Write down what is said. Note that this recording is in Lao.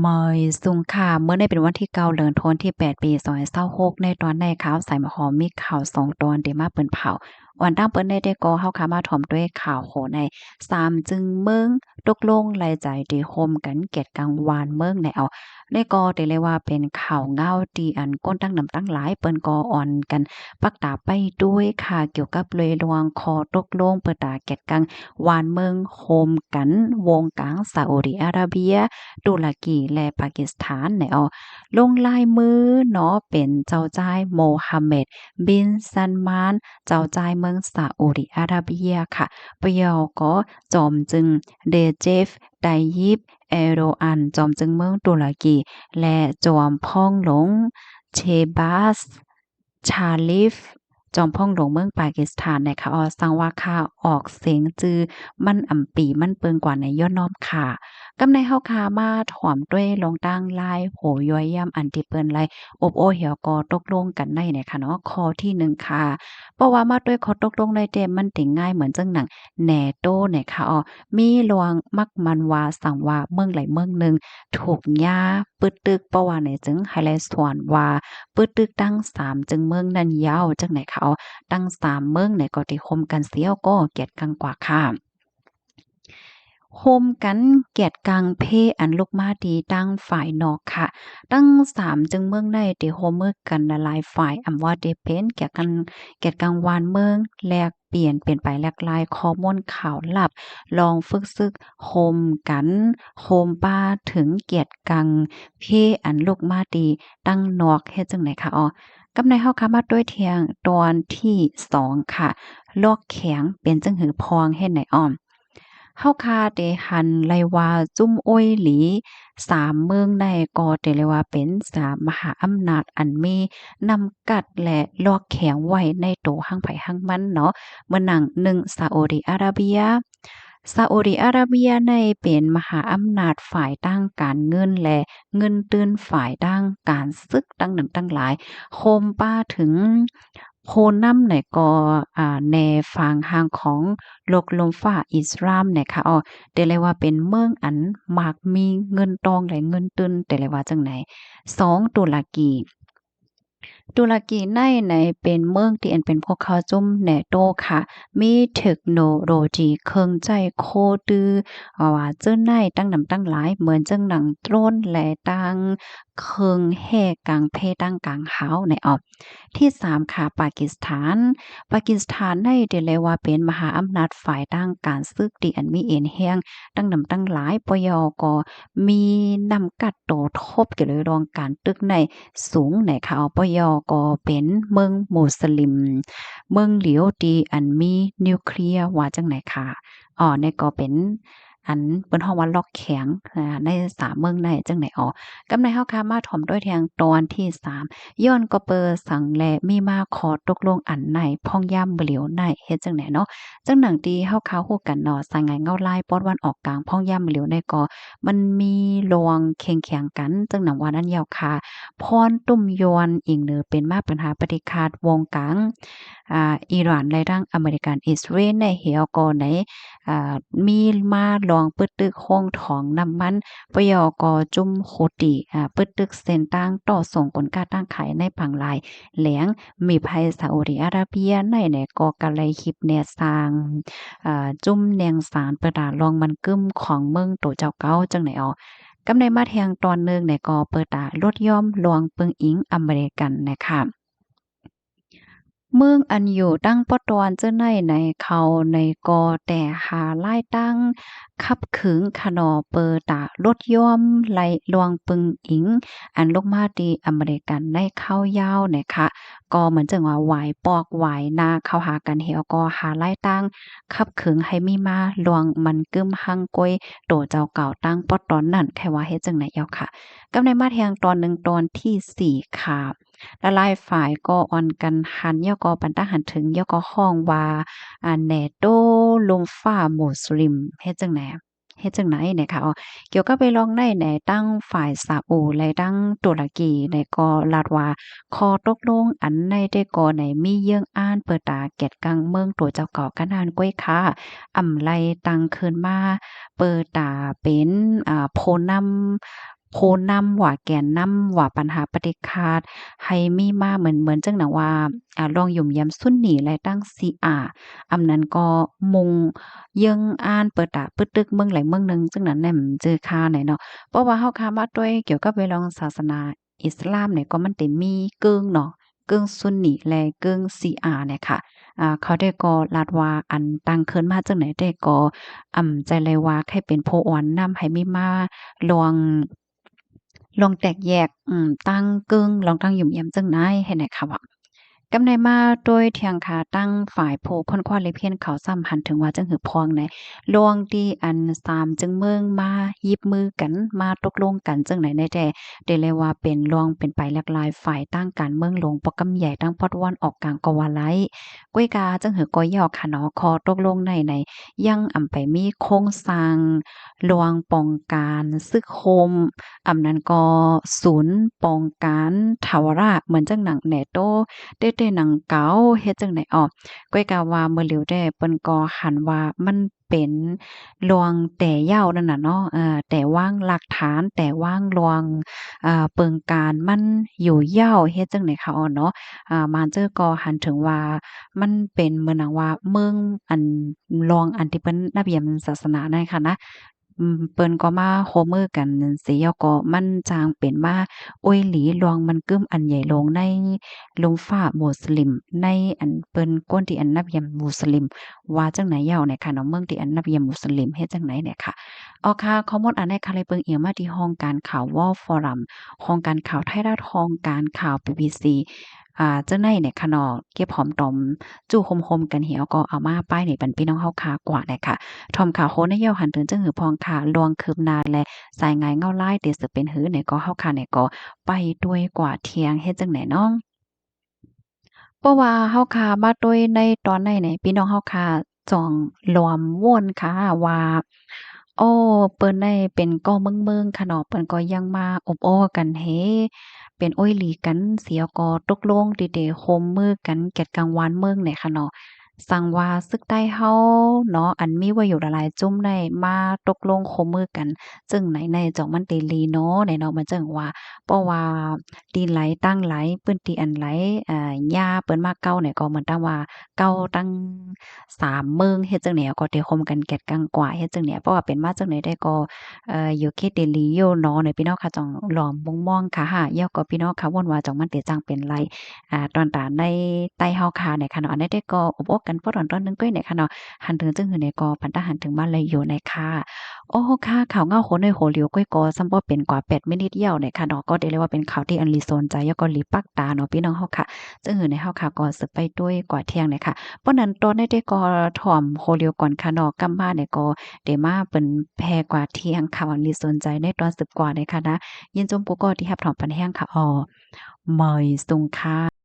ມາຍສຸງຄ່າ ມື້ນີ້ເປັນວັນທີເກົ້າ ເດືອນທັນວາ ປີສອງພັນຊາວຫົກ ໃນຕອນໃນຂ່າວສາຍໝາກຫອມ ມີຂ່າວສອງຕອນທີ່ມາເປັນເຜົາ. ກ່ອນຕັ້ງເປີດໃນແຕ່ກໍ ເຮົາຂ້າມາຖອມດ້ວຍຂ່າວໂຫໃນ ສາມຈຶ່ງເມືອງຕົກລົງລາຍໃຈທີ່ໂຮມກັນກຽດກັງວານເມືອງໃນເອົາ. ນີ້ກໍໄດ້ເລີຍວ່າເປັນຂ່າວເງົາທີ່ອັນຄົນຕັ້ງນ້ຳຕັ້ງຫຼາຍ ເພິ່ນກໍອ່ອນກັນປັກຕາໄປດ້ວຍຄ່າ ກ່ຽວກັບເລື່ອງຂໍ້ຕົກລົງເປີດຕາກຽດກັງວານເມືອງໂຮມກັນ ວົງກາງຊາອຸດີອາຣາເບຍ, ຕຸລະກີ ແລະ ປາກິສຖານໃນເອົາ. ລົງລາຍມືເນາະ ເປັນເຈົ້າຊາຍໂມຮາເມັດ ບິນ ຊານມານ ເຈົ້າຊາຍເມືອງຊາອຸດີອາຣາເບຍຄ່ະ. ປະເຍົາກໍຈອມຈຶ່ງ ເຣເຈັບ ໄຕຢິບ ເອໂຣອັນ ຈອມຈຶ່ງເມືອງຕຸລະກີ ແລະ ຈອມພອງຫຼວງ ເຊບາສ ຊາລິຟ ຈອມພອງຫຼວງເມືອງປາກິສຖານໃນຄະອອ. ສັງວ່າຂ້າອອກສຽງຈື່ມັນອຳປີມັນເປິງກວ່າໃນຍ້ອນນ້ອມຄ່າ. ກຳໃນເຮົາຂ້າມາຖອມດ້ວຍລອງຕັ້ງລາຍໂຫຢ້ອຍຢ້ຳ ອັນທີ່ເພິ່ນໄດ້ອົບໂອ້ແລ້ວກໍຕົກລົງກັນໃນ ໃນຄະເນາະ. ຂໍ້ທີໜຶ່ງຄ່ະ ເພາະວ່າມາດ້ວຍຂໍ້ຕົກລົງໃນແຕ່ມັນເຕັງງ່າຍເໝືອນຈັ່ງໜັງແນໂຕໃນຄະອອ. ມີລວງມັກມັນວ່າ ສັງວ່າເມືອງໃດເມືອງໜຶ່ງ ທຸກຍາປຶດຕຶກ ເພາະວ່າໃນຈຶ່ງໄຮໄລສອນວ່າ ປຶດຕຶກທັງສາມຈຶ່ງເມືອງນັ້ນຍາວຈັ່ງໃດຄະອອ. ທັງສາມເມືອງໃນກໍທີ່ໂຮມກັນສຽວກໍກຽດກັງກວ່າຄ່ະ. ໂຮມກັນກຽດກັງເພອັນລຸກມາທີ່ຕັ້ງຝ່າຍນອກຄ່ະ. ທັງສາມຈຶ່ງເມືອງໃນທີ່ໂຮມມືກັນຫຼາຍໆຝ່າຍ ອຳວ່າທີ່ເປັນກຽດກັງ ກຽດກັງວານເມືອງ ແລກປ່ຽນ ປ່ຽນໄປແລກລາຍຂໍ້ມູນຂ່າວລັບ ລອງຝຶກຊຶກໂຮມກັນ ໂຮມປາເຖິງກຽດກັງເພອັນລຸກມາທີ່ຕັ້ງນອກ ເຮັດຈັ່ງໃດຄະອອ. ກຳໃນເຮົາຂ້າມາດ້ວຍທຽງຕອນທີສອງຄ່ະ ລອກແຂງເປັນຈັ່ງຫື່ອພອງ ເຮັດໃດອອມ. ເຮົາຂ້າໄດ້ຫັນໄດ້ວ່າ ຈຸ້ມໂອ້ຍຫຼີ ສາມເມືອງໃນກໍໄດ້ເລີຍວ່າເປັນສາມມະຫາອຳນາດອັນມີນ້ຳກັດ ແລະ ລອກແຂງໄວ້ໃນໂຕ ທັງໃຜທັງມັນເນາະ. ເໝືອນໜັງ ໜຶ່ງ ຊາອຸດີອາຣາເບຍ. ຊາອຸດີອາຣາເບຍໃນເປັນມະຫາອຳນາດຝ່າຍດ້ານການເງິນ ແລະ ເງິນທຶນຝ່າຍດ້ານການຊຶກຕັ້ງໜຶ່ງຕັ້ງຫຼາຍ ໂຮມປາເຖິງ ຜູ້ນຳໃນກໍ ອາ ແນຝັ່ງຫ່າງຂອງໂລກລຸ່ມຟ້າອິດສະລາມໃນຄະອອ. ໄດ້ເລີຍວ່າເປັນເມືອງອັນມັກມີເງິນຕອງ ແລະ ເງິນທຶນ ໄດ້ເລີຍວ່າຈັ່ງໃດ. ສອງ ຕຸລະກີ. ຕຸລະກີໃນ ໃນເປັນເມືອງທີ່ອັນເປັນພວກເຂົ້າຈຸ້ມແນໂຕຄ່ະ ມີເທັກໂນໂລຈີເຄື່ອງໃຊ້ໂຄຕື້ ວ່າເຈີໃນຕັ້ງນຳຕັ້ງຫຼາຍ ເໝືອນຈັ່ງໜັງໂດຣນ ແລະ ຕັ້ງເຄື່ອງແຮ່ກາງເພ ຕັ້ງກາງຫາວໃນອອກ. ທີສາມຄ່ະ ປາກິສຖານ. ປາກິສຖານໃນໄດ້ເລີຍວ່າເປັນມະຫາອຳນາດຝ່າຍດ້ານການຊຶກທີ່ອັນມີເອັນແຮງຕັ້ງນຳຕັ້ງຫຼາຍ ປະເຍົາກໍມີນ້ຳກັດໂຕທົບກ່ຽວກັບເລື່ອງການຕຶກໃນສູງໃນຄະອອ. ປະເຍົາກໍເປັນເມືອງມຸສລິມ ເມືອງຫຼຽວທີ່ອັນມີນິວເຄລຍ ວ່າຈັ່ງໃດຄະ. ອໍ ໃນກໍເປັນ ອັນເພິ່ນຮ້ອງວ່າລອກແຂງ ອາ ໃນສາມເມືອງໃນຈັ່ງໃດອອ. ກຳໃນເຮົາຂ້າມາຖອມດ້ວຍທຽງຕອນທີສາມ ຍ້ອນກໍເປີສັງແລມີມາຂໍ້ຕົກລົງອັນໃນ ພ້ອງຍາມຫຼຽວໃນເຮັດຈັ່ງໃດເນາະ. ຈັ່ງໜັງທີ່ເຮົາຂ້າຮູ້ກັນເນາະ ສາຍງານເງົາລາຍປອດວັນອອກກາງ ພ້ອງຍາມຫຼຽວໃນກໍມັນມີລວງແຂ່ງຂຽງກັນ ຈັ່ງນຳວ່ານັ້ນຍາວຄ່ະ. ພອນຕຸ້ມຢວນ ອີງເໜີເປັນມາປັນຫາປະຕິຄາດວົງກາງ ອາ ອີຣານ ແລະ ທັງອາເມລິກັນ ອິດສະຣາເອນໃນ ແລ້ວກໍໃນ ອາ ມີມາລວງປຶດຕຶກໂຮງຖອງນ້ຳມັນ ປະເຍົາກໍຈຸ້ມໂຮຕີ ອາ ປຶດຕຶກເສັ້ນທາງຕໍ່ສົ່ງກົນຄ້າຕ່າງຂາຍໃນບາງລາຍແຫຼງ ມີໄພຊາອຸດີອາຣາເບຍໃນ ແລະ ກໍກະໄລຮິບແນສ້າງ ອາ ຈຸ້ມແນງສານເປີດຕາລວງມັນກຶ້ມຂອງເມືອງໂຕເຈົ້າເກົ່າ ຈັ່ງໃດອອ. ກຳໃນມາແທງຕອນໜຶ່ງໃນກໍເປີດຕາລົດຢ່ອມລວງເປິງອີງອາເມລິກັນນະຄະ. ເມືອງອັນຢູ່ຕັ້ງປອດຕອນເຈີໃນ ໃນເຂົາໃນກໍແຕ່ຫາລາຍຕັ້ງຂັບຂຶງຂະໜໍເປີຕາລົດຍ່ອມໄລ່ລວງປຶງອີງ ອັນລຸກມາທີ່ອາເມລິກັນໃນເຂົາຍາວນະຄະ. ກໍເໝືອນຈັ່ງວ່າຫວາຍປອກຫວາຍນາເຂົ້າຫາກັນ ແລ້ວກໍຫາລາຍຕັ້ງຂັບຂຶງໃຫ້ມີມາລວງມັນກຶ້ມຮັ່ງກ້ວຍໂຕເຈົ້າເກົ່າຕັ້ງປອດຕອນນັ້ນ ໃຄວ່າເຮັດຈັ່ງໃດເຈົ້າຄະ. ກຳໃນມາແທງຕອນໜຶ່ງຕອນທີສີ່ຄະ. ຫຼາຍໆຝ່າຍກໍອ່ອນກັນຫັນ ແລ້ວກໍປັນຕາຫັນເຖິງ ແລ້ວກໍຮ້ອງວ່າ ອາ ແນໂຕ ລົມຟ້າ ມຸສລິມ ເຮັດຈັ່ງໃດ ເຮັດຈັ່ງໃດນະຄະ. ກ່ຽວກັບເລື່ອງໃນ ໃນທັງຝ່າຍຊາອຸ ແລະ ທັງຕຸລະກີໃນກໍລາດວ່າ ຂໍ້ຕົກລົງອັນໃນແຕ່ກໍໃນມີເຍືອງອ່ານເປີດຕາແກດກັງເມືອງໂຕເຈົ້າເກົ່າກັນຫັ້ນກ້ວຍຄະ ອຳໄລຕັ້ງຄືນມາເປີດຕາເປັນ ອາ ຜູ້ນຳ ຜູ້ນຳວ່າ ແກນນຳວ່າ ບັນຫາປະຕິຄາດໃຫ້ມີມາເໝືອນ ເໝືອນຈັ່ງໜັງວ່າ ອາ ລວງຫຍຸ່ມຢາມຊຸນນີ ແລະ ທັງຊີອາ ອຳນັ້ນກໍມຸງເຢິງອ່ານເປີດຕາປຶດຕຶກເມືອງໃດເມືອງໜຶ່ງ ຈັ່ງນັ້ນແຫຼະ ຈື່ຄ່າໃນເນາະ. ເພາະວ່າເຮົາຄາມາດ້ວຍກ່ຽວກັບເລື່ອງສາສະໜາອິດສະລາມນີ້ ກໍມັນເຕັມມີເກິ່ງເນາະ ເກິ່ງຊຸນນີ ແລະ ເກິ່ງຊີອານີ້ຄ່ະ. ອາ ເຂົາແຕ່ກໍລາດວ່າ ອັນຕັ້ງຂຶ້ນມາຈັ່ງໃດແຕ່ກໍ ອຳ ຈະເລີຍວ່າໃຫ້ເປັນຜູ້ອ່ອນນຳໃຫ້ມີມາລວງ ລວງແຕກແຍກ ອືມ ຕັ້ງເກິ່ງ ລວງຕັ້ງຫຍຸ່ມຢາມຈັ່ງໃດ ເຮັດໃຫ້ເຂົາວ່າ ກຳໃນມາໂດຍທຽງຄາ ຕັ້ງຝ່າຍຜູ້ຄົ້ນຄວ້າລິບຮຽນເຂົາຊ້ຳຫັນເຖິງວ່າຈັ່ງຫືອພອງໃນ ລວງທີ່ອັນສາມຈຶ່ງເມືອງມາຫຍິບມືກັນ ມາຕົກລົງກັນຈັ່ງໃດແດ່ ແຕ່ເລີຍວ່າເປັນລວງເປັນໄປຫຼາກຫຼາຍຝ່າຍ ຕັ້ງການເມືອງຫຼວງ ປອກກຳໃຫຍ່ ທາງພາກຕາເວັນອອກກາງກໍວ່າໄດ້. ກ້ວຍກາຈັ່ງຫືອກໍຢ່າວຄ່ະເນາະ ຂໍ້ຕົກລົງໃນໃນ ຍັງອຳໄປມີໂຄງສ້າງລວງປ້ອງກັນ ສຶກໂຮມ ອຳນັ້ນກໍສູນປ້ອງກັນຖາວະລະ ເໝືອນຈັ່ງໜັງແນໂຕ ເຕເຕໜັງເກົາ ເຮັດຈັ່ງໃດອອກ. ກ້ວຍກາວ່າເມື່ອຫຼຽວແດ່ເພິ່ນກໍຫັນວ່າມັນເປັນລວງແຕ່ຢາວນັ້ນນະເນາະ ເອີ ແຕ່ວາງຫຼັກຖານ ແຕ່ວາງລວງ ເອີ ເປິງການມັນຢູ່ຢາວ ເຮັດຈັ່ງໃດເຂົາເນາະ. ອາ ມານເຈີກໍຫັນເຖິງວ່າ ມັນເປັນເໝືອນໜັງວ່າເມືອງ ອັນ ລວງອັນທີ່ເພິ່ນນັບຢາມສາສະໜານັ້ນຄ່ະນະ ອືມ ເພິ່ນກໍມາຮ່ວມມືກັນຊີ້ ແລ້ວກໍມັນຈັ່ງເປັນມາໂອຍຫຼີລວງມັນກຶ້ມອັນໃຫຍ່ຫຼວງໃນລຸ່ມຟ້າມຸສລິມ ໃນອັນເພິ່ນຄົນທີ່ອັນນັບຢາມມຸສລິມ ວ່າຈັ່ງໃດຢາວໃນຄ່ະເນາະ ເມືອງທີ່ອັນນັບຢາມມຸສລິມ ເຮັດຈັ່ງໃດແດ່ຄ່ະ. ເອົາຄ່ະ ຂໍ້ມູນອັນໃດຄ່ະ ເລີຍເບິ່ງອີງມາທີ່ຫ້ອງການຂ່າວ War Forum ຫ້ອງການຂ່າວໄທລັດ ຫ້ອງການຂ່າວ ບີບີຊີ ອ່າ ຈັ່ງໃດແດ່ຄ່ະເນາະ ເກັບຫອມຕອມຈຸໂຮມໆກັນ ແລ້ວກໍເອົາມາປ້າຍໃນບັນພີ່ນ້ອງເຮົາຄ່າກວ່າແດ່ຄ່ະ. ຖ້ອມຂ່າວໂຄນໃນຍາວຫັນເຖິງຈັ່ງຫືອພອງຄ່ະ ລວງຄືບໜ້າ ແລະ ສາຍງາຍເງົາລາຍທີ່ຊິເປັນຫືແດ່ ກໍເຮົາຄ່ະແດ່ ກໍໄປດ້ວຍກວ່າທ່ຽງ ເຮັດຈັ່ງໃດເນາະ. ເພາະວ່າເຮົາຄ່ະມາດ້ວຍໃນຕອນໃນໃນ ພີ່ນ້ອງເຮົາຄ່ະ ຈອງລວມມ່ວນຄ່ະວ່າ ໂອ້ ເພິ່ນໄດ້ເປັນກໍເມືອງໆຄ່ະເນາະ ເພິ່ນກໍຍັງມາອົບໂອ້ກັນເຮ ເປັນໂອ້ຍຫຼີກັນ ແລ້ວກໍຕົກລົງທີ່ເດ້ຮ່ວມມືກັນແກດກັງຫວານເມືອງແດ່ຄ່ະເນາະ. ສັງວ່າສຶກໃຕ້ເຮົາເນາະ ອັນມີໄວ້ຢູ່ຫຼາຍໆຈຸ້ມໄດ້ມາຕົກລົງຮ່ວມມືກັນ ຈຶ່ງໃນໃນຈອງມັນເຕລີເນາະ ແນ່ເນາະ ມັນຈຶ່ງວ່າ ເພາະວ່າດິນຫຼາຍຕັ້ງຫຼາຍ ພື້ນທີ່ອັນຫຼາຍ ອາ ຍາເພິ່ນມາເກົ່ານີ້ ກໍເໝືອນຕັ້ງວ່າເກົ່າຕັ້ງ ສາມເມືອງ ເຮັດຈັ່ງໃດກໍໄດ້ຮ່ວມກັນແກດກັງກວ່າ ເຮັດຈັ່ງໃດ ເພາະວ່າເປັນມາຈັ່ງໃດແດ່ກໍ ເອີ ຢູ່ເຂດເດລີຢູ່ເນາະ ໃນພີ່ນ້ອງຄ່ະ ຈອງລອມມຸງມອງຄ່ະຫາ ແລ້ວກໍພີ່ນ້ອງຄ່ະ ວົນວ່າຈອງມັນເຕຈັ່ງເປັນໄລ ອາ ຕອນຕາໃນໃຕ້ເຮົາຄ່ະໃນຄ່ະເນາະ ອັນໃດແດ່ກໍອົບໂອ້ກັນພໍຕອນຕອນໜຶ່ງກ້ອຍໃນຄ່ະເນາະ ຫັນເຖິງຈຶ່ງຫືໃນກໍປັນຕາຫັນເຖິງມາເລີຍຢູ່ໃນຄ່ະ. ໂອ້ ຄ່ະ ຂ່າວເງົາໂຄນໃນໂຫຫຼຽວກ້ອຍກໍສ່ຳບໍ່ເປັນກວ່າແປດມິນິດຍາວໃນຄ່ະເນາະ ກໍໄດ້ເລີຍວ່າເປັນຂ່າວທີ່ອັນລີສົນໃຈ ແລ້ວກໍລີປັກຕາເນາະ ພີ່ນ້ອງເຮົາຄ່ະ ຈຶ່ງຫືໃນເຮົາຄ່ະ ກໍສືບໄປດ້ວຍກວ່າທ່ຽງໃນຄ່ະ. ເພາະນັ້ນຕອນໃນແດ່ກໍ ຖ້ອມໂຄລຽວກ່ອນຄ່ະເນາະ ກັບມານີ້ກໍເດມາເປັນແພກວ່າທ່ຽງຂ່າວອັນລີສົນໃຈໃນຕອນສືບກວ່າເລີຍຄ່ະນະ. ຍິນຊົມຜູ້ກໍທີ່ຮັບຖອມປັນແຮງຄ່ະ ອໍ ເມີຍສຸງຄ່ະ.